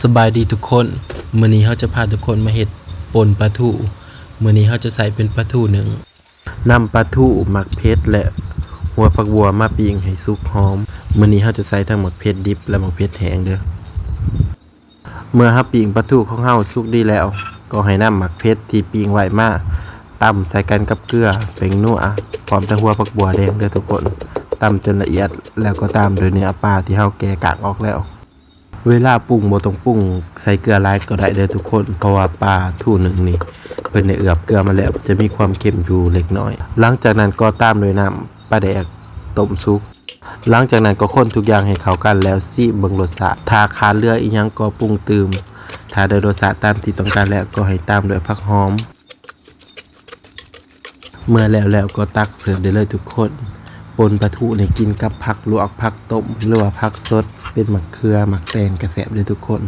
ສະບາຍດີທຸກຄົນ, ມື້ນີ້ເຮົາຈະພາທຸກຄົນມາເຮັດປົ່ນປາທູ. ມື້ນີ້ເຮົາຈະໃຊ້ເປັນປາທູໜຶ້ງ, ນຳປາທູ, ໝາກເຜັດ ແລະ ຫົວຜັກບົວມາປີ້ງໃຫ້ສຸກຫອມ. ມື້ນີ້ເຮົາຈະໃຊ້ທັງໝາກເຜັດດິບ ແລະ ໝາກເຜັດແຫ້ງເດີ້. ເມື່ອເຮົາປີ້ງປາທູຂອງເຮົາສຸກດີແລ້ວ, ກໍໃຫ້ນຳໝາກເຜັດທີ່ປີ້ງໄວ້ມາ ຕຳໃສ່ກັນກັບເກືອ, ແປ້ງນົວ ພ້ອມທັງຫົວຜັກບົວແດງເດີ້ທຸກຄົນ. ຕຳຈົນລະອຽດ ແລ້ວກໍຕາມດ້ວຍເນື້ອປາທີ່ເຮົາແກະກ້າງອອກແລ້ວ. ເວລາປຸງບໍ່ຕ້ອງປຸງໃສ່ເກືອຫຼາຍກໍໄດ້ເດີ້ທຸກຄົນ, ເພາະວ່າປາທູໜຶ້ງນີ້ເພິ່ນໄດ້ເອືອບເກືອມາແລ້ວ, ຈະມີຄວາມເຄັມຢູ່ເລັກນ້ອຍ. ຫຼັງຈາກນັ້ນກໍຕາມດ້ວຍນ້ຳປາແດກຕົ້ມສຸກ. ຫຼັງຈາກນັ້ນກໍຄົນທຸກຢ່າງໃຫ້ເຂົ້າກັນ ແລ້ວຊີມເບິ່ງລົດຊາດ. ຖ້າຂາດເຫຼືອອີ່ຫຍັງກໍປຸງຕື່ມ. ຖ້າໄດ້ລົດຊາດຕາມທີ່ຕ້ອງການແລ້ວ, ກໍໃຫ້ຕາມດ້ວຍຜັກຫອມ. ເມື່ອແລ້ວແລ້ວກໍຕັກເສີບໄດ້ເລີຍທຸກຄົນ. ປົ່ນປາທູນີ້ກິນກັບຜັກລວກ, ຜັກຕົ້ມ ຫຼືວ່າຜັກສົດ, ເປັນໝາກເຂືອ, ໝາກແຕງ ກະແຊບເດີ້ທຸກຄົນ.